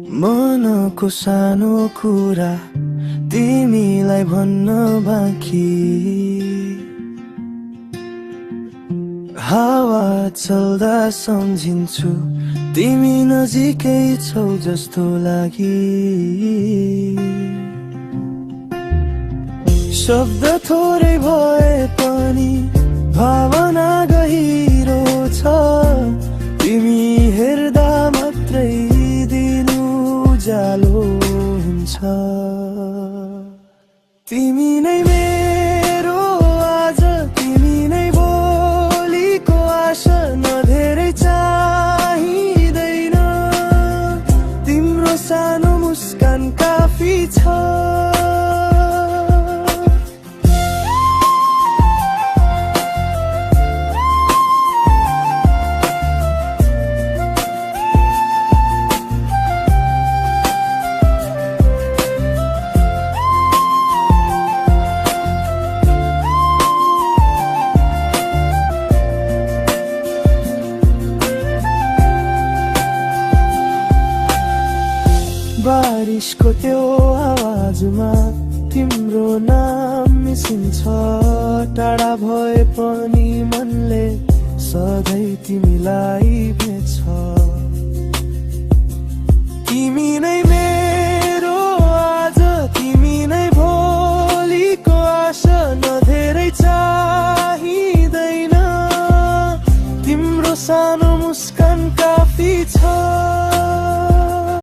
मनको सानो कुरा तिमीलाई भन्न बाँकी, हावा चल्दा सम्झिन्छु तिमी नजिकै छौ जस्तो लागि। शब्द थोरै भए पनि भावना गहिरो छ, तिमी हेर्दा मात्रै दिन उज्यालो हुन्छ। तिमी नै मेरो आज, तिमी नै भोलिको आशा, न धेरै चाहिँदैन, तिम्रो सानो मुस्कान काफी छ। बारिशको त्यो आवाजमा तिम्रो नाम मिसिन्छ, टाढा भए पनि मनले सधैँ तिमीलाई भेट्छ।